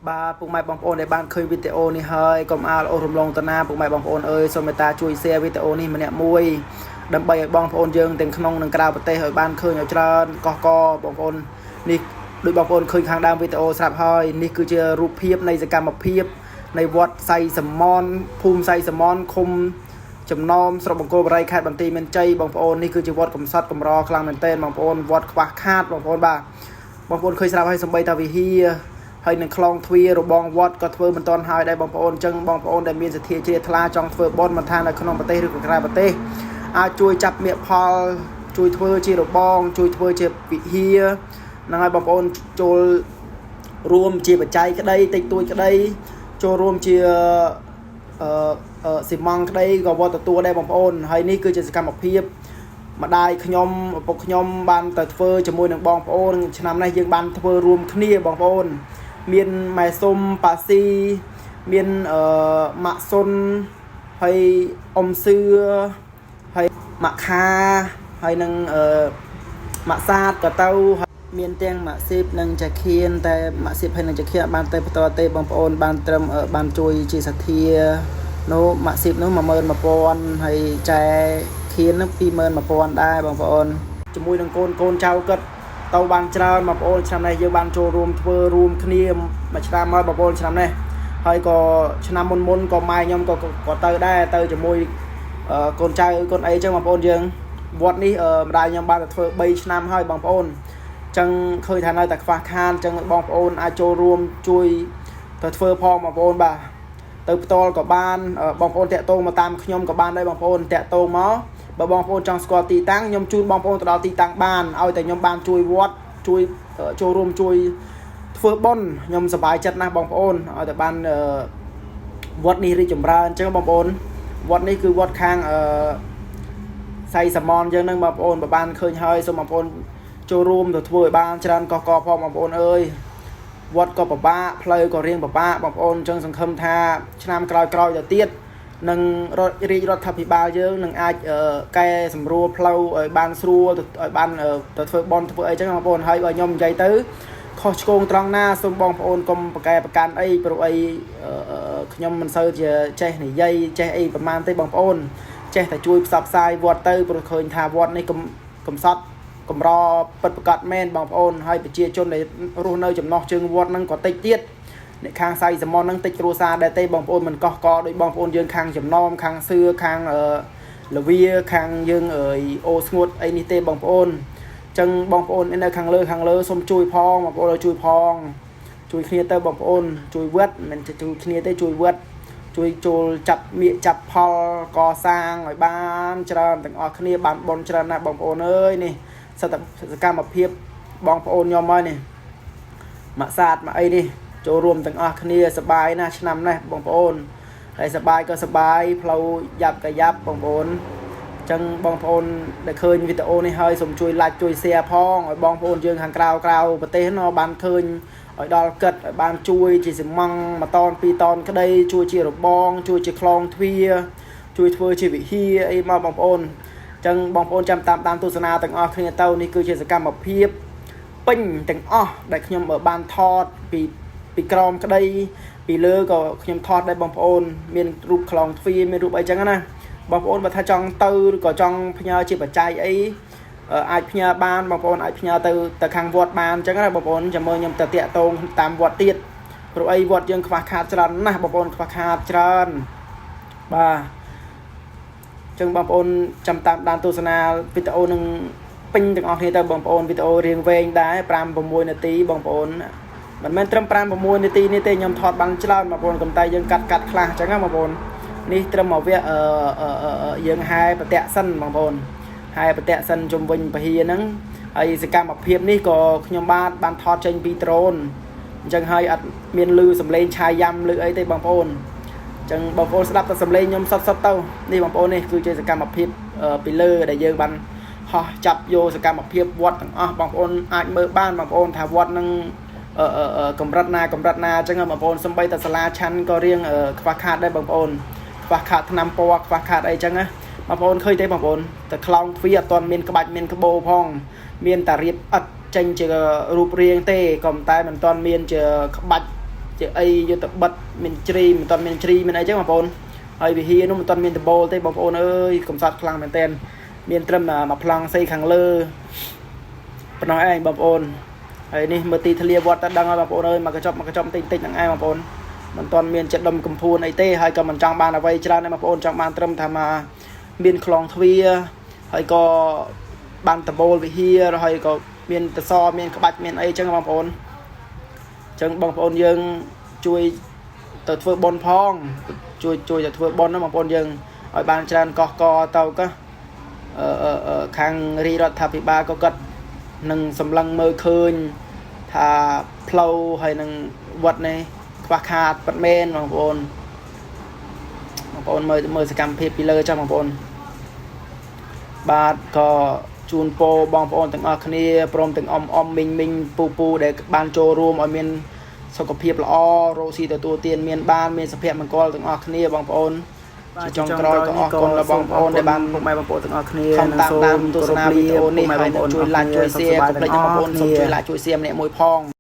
បាទពុកម៉ែបងប្អូនដែលបានឃើញវីដេអូនេះហើយកុំអាលអូសរំលងតាណាពុកម៉ែបងប្អូនអើយសូមមេត្តាជួយ share វីដេអូនេះម្នាក់មួយដើម្បីឲ្យបងប្អូនយើងទាំងក្នុងនិងក្រៅប្រទេសឲ្យបានឃើញឲ្យច្រើនកកកបងប្អូននេះដូចបងប្អូនឃើញខាងដើមវីដេអូស្រាប់ហើយនេះគឺជារូបភាពនៃសកម្មភាពនៃវត្តសៃសមនភូមិសៃសមនឃុំចំណោមស្រុកបង្គោលបរិយខេត្តបន្ទាយមានជ័យបងប្អូននេះគឺជាវត្តកំសត់កម្រខ្លាំងមែនទែនបងប្អូនវត្តខ្វះខាតបងប្អូនបាទបងប្អូនឃើញស្រាប់ហើយសំបីតាវិហារ ហើយនឹងខ្លងទ្វាររបងវត្តក៏ធ្វើមិនទាន់ហើយដែរបងប្អូនអញ្ចឹងបងប្អូនដែលមានសទ្ធាជ្រះថ្លាចង់ធ្វើបុណ្យមិនថានៅក្នុងប្រទេសឬក៏ក្រៅប្រទេសអាចជួយចាប់មគ្គផលជួយធ្វើជារបង ជួយធ្វើជាវិហារហ្នឹងហើយបងប្អូនចូលរួមជាបច្ច័យក្តីតិចតួចក្តីចូលរួមជាអឺអឺស៊ីម៉ង់ក្តីក៏វត្តទទួលដែរបងប្អូនហើយនេះគឺជាសកម្មភាព ម្ដាយខ្ញុំឪពុកខ្ញុំបានទៅធ្វើជាមួយនឹងបងប្អូនឆ្នាំនេះយើងបានធ្វើរួមគ្នាបងប្អូន មានម៉ែសុំប៉ាស៊ីមានអឺម៉ាក់សុនហើយអ៊ំសឿហើយម៉ាក់ខាហើយនឹងអឺម៉ាក់សាតក៏ទៅមានទាំងម៉ាក់ស៊ីបនិងចាខៀនតែម៉ាក់ស៊ីបហើយនិងចាខៀនអត់បានទៅបន្តទេបងប្អូនបានត្រឹមបានជួយជាសទ្ធានោះម៉ាក់ស៊ីបនោះ11000ហើយចែខៀននោះ21000ដែរបងប្អូនជាមួយនឹងកូនកូនចៅគាត់ ទៅបានច្រើនបងប្អូនឆ្នាំនេះយើងបានចូលរួមធ្វើរួមគ្នាមួយឆ្នាំហើយបងប្អូនឆ្នាំនេះហើយក៏ឆ្នាំមុនមុនក៏ម៉ែខ្ញុំក៏ក៏ទៅដែរទៅជាមួយកូនចៅកូនអីចឹងបងប្អូនយើងវត្តនេះម្ដាយខ្ញុំបានទៅធ្វើ3ឆ្នាំហើយបងប្អូនចឹងឃើញថានៅតែខ្វះខាតចឹងបងប្អូនអាចចូលរួមជួយទៅធ្វើផងបងប្អូនបាទទៅផ្ទាល់ក៏បានបងប្អូនតាក់ទងមកតាមខ្ញុំក៏បានដែរបងប្អូនតាក់ទងមកបើបងប្អូនចង់ស្គាល់ទីតាំងខ្ញុំជូនបងប្អូនទៅដល់ទីតាំងបានឲ្យតែខ្ញុំបានជួយវត្តជួយចូលរួមជួយធ្វើបុណ្យខ្ញុំសប្បាយចិត្តណាស់បងប្អូនឲ្យតែបានវត្តនេះរីកចម្រើនអញ្ចឹងបងប្អូនវត្តនេះគឺវត្តខាងអឺសៃសមនយើងហ្នឹងបងប្អូនបើបានឃើញហើយសូមបងប្អូនចូលរួមទៅធ្វើឲ្យបានច្រើនកកកផងបងប្អូនអើយវត្តក៏ពិបាកផ្លូវក៏រៀងពិបាកបងប្អូនអញ្ចឹងសង្ឃឹមថាឆ្នាំក្រោយៗទៅទៀតនឹងរាជរដ្ឋាភិបាលយើងនឹងអាចកែសម្រួលផ្លូវឲ្យបានស្រួលឲ្យបានទៅធ្វើបន់ធ្វើអីចឹងបងប្អូនហើយបើខ្ញុំនិយាយទៅខុសឆ្គងត្រង់ណាសូមបងប្អូនកុំប្រកែប្រកាន់អីព្រោះអីខ្ញុំមិនសូវជាចេះនិយាយចេះអីប្រហែលទេបងប្អូនចេះតែជួយផ្សព្វផ្សាយវត្តទៅព្រោះឃើញថាវត្តនេះកំសត់កម្រពិតប្រកបមែនបងប្អូនហើយប្រជាជនដែលរស់នៅចំណោះជើងវត្តហ្នឹងក៏តិចទៀតអ្នកខាងសៃសមនហ្នឹងតិចគ្រួសារដែរទេបងប្អូនមិនកោះកដោយបងប្អូនយើងខាងចំណោមខាងសឿខាងអឺលវាខាងយើងអើយអូស្ងួតអីនេះទេបងប្អូនចឹងបងប្អូននៅខាងលើខាងលើសូមជួយផងបងប្អូនឲ្យជួយផងជួយគ្នាទៅបងប្អូនជួយវត្តមិនជួយគ្នាទេជួយវត្តជួយចូលចាប់មៀកចាប់ផលកសាងឲ្យបានច្រើនទាំងអស់គ្នាបានបនច្រើនណាស់បងប្អូនអើយនេះសតសកម្មភាពបងប្អូនខ្ញុំហើយនេះម៉ាក់សាតមកអីនេះចូលរួមទាំងអស់គ្នាសប្បាយណាស់ឆ្នាំនេះបងប្អូនហើយសប្បាយក៏សប្បាយផ្លូវយ៉ាប់ក៏យ៉ាប់បងប្អូនចឹងបងប្អូនដែលឃើញវីដេអូនេះហើយសូមជួយ like ជួយ share ផងឲ្យបងប្អូនយើងខាងក្រៅក្រៅប្រទេសណបានឃើញឲ្យដល់គិតឲ្យបានជួយជាស៊ីម៉ង់មួយតនពីរតនក្តីជួយជារបង ជួយជាខ្លងទ្វារជួយធ្វើជាវិហារអីមកបងប្អូនចឹងបងប្អូនចាំតាមតាមទស្សនាទាំងអស់គ្នាទៅនេះគឺជាសកម្មភាពពេញទាំងអស់ដែលខ្ញុំបានថតពីពីក្រោមក្តីពីលើក៏ខ្ញុំថតដែរបងប្អូនមានរូបខ្លងទ្វារមានរូបអីចឹងណាបងប្អូនបើថាចង់ទៅឬក៏ចង់ផ្ញើជាបច្ច័យអីអាចផ្ញើបានបងប្អូនអាចផ្ញើទៅទៅខាងវត្តបានអញ្ចឹងណាបងប្អូនចាំមើលខ្ញុំទៅតាក់ទងតាមវត្តទៀតព្រោះអីវត្តយើងខ្វះខាតច្រើនណាស់បងប្អូនខ្វះខាតច្រើនបាទចឹងបងប្អូនចាំតាមដានទស្សនាវីដេអូនឹងពេញទាំងអស់គ្នាទៅបងប្អូនវីដេអូរៀងវែងដែរ5 6នាទីបងប្អូនមិនមែនត្រឹម5 6នាទីនេះទេខ្ញុំថតបានច្រើនបងប្អូនកុំតែយើងកាត់កាត់ខ្លះអញ្ចឹងណាបងប្អូននេះត្រឹមមកវគ្គអឺយើងហែប្រតាក់សិនបងប្អូនហែប្រតាក់សិនជុំវិញពហិហ្នឹងហើយសកម្មភាពនេះក៏ខ្ញុំបាទបានថតចេញពីដ្រូនអញ្ចឹងហើយអត់មានលឺសំឡេងឆាយយ៉ាំលឺអីទេបងប្អូនអញ្ចឹងបងប្អូនស្ដាប់តែសំឡេងខ្ញុំសុតសុតទៅនេះបងប្អូននេះគឺជាសកម្មភាពពីលើដែលយើងបានហោះចាប់យកសកម្មភាពវត្តទាំងអស់បងប្អូនអាចមើលបានបងប្អូនថាវត្តនឹងកម្រិតណាកម្រិតណាអញ្ចឹងបងប្អូនសំបីតែសាលាឆាន់ក៏រៀងខ្វះខាតដែរបងប្អូនខ្វះខាតថ្នាំពណ៌ខ្វះខាតអីចឹងណាបងប្អូនឃើញទេបងប្អូនតែខ្លោងទ្វារអត់ទាន់មានក្បាច់មានក្បោផងមានតែរៀបឥដ្ឋចេញជារូបរាងទេក៏តែមិនទាន់មានជាក្បាច់ ជាអីយកទៅបិទមានជ្រីមិនទាន់មានជ្រីមានអីចឹងបងប្អូនហើយវិហារនោះមិនទាន់មានដបូលទេបងប្អូនអើយកំសត់ខ្លាំងមែនទែនមានត្រឹមមួយប្លង់សេខាងលើប៉ុណ្ណោះឯងបងប្អូនហើយនេះមើលទីធ្លាវត្តតដឹងហើយបងប្អូនអើយមកកញ្ចប់មកកញ្ចប់តិចតិចហ្នឹងឯងបងប្អូនមិនទាន់មានចិត្តដុំកំភួនអីទេហើយក៏មិនចង់បានអ្វីច្រើនដែរបងប្អូនចង់បានត្រឹមថាមកមានខ្លងទ្វារហើយក៏បានដបូលវិហារហើយក៏មានតសមានក្បាច់មានអីចឹងបងប្អូន ចឹងបងប្អូនយើងជួយទៅធ្វើបុណ្យផងជួយជួយទៅធ្វើបុណ្យណាបងប្អូនយើងឲ្យបានច្រើនកោះកទៅក៏អឺអឺអឺខាងរាជរដ្ឋាភិបាលក៏គាត់នឹងសម្លឹងមើលឃើញថាផ្លូវហើយនឹងវត្តនេះខ្វះខាតពិតមែនបងប្អូនបងប្អូនមើលមើលសកម្មភាពពីលើចុះបងប្អូនបាទក៏ជូនពរបងប្អូនទាំងអស់គ្នាព្រមទាំងអ៊ំអ៊ំមីងមីងពូពូដែលបានចូលរួមឲ្យមានសុខភាពល្អរកស៊ីទទួលទានមានបានមានសុភមង្គលទាំងអស់គ្នាបងប្អូនជាចុងក្រោយក៏អរគុណដល់បងប្អូនដែលបាន ពុកម៉ែបងប្អូនទាំងអស់គ្នា ខំតាមដានទស្សនាវីដេអូនេះហើយនឹងជួយ like ជួយ share កុំភ្លេចណាបងប្អូនសូមជួយ like ជួយ share ម្នាក់មួយផង។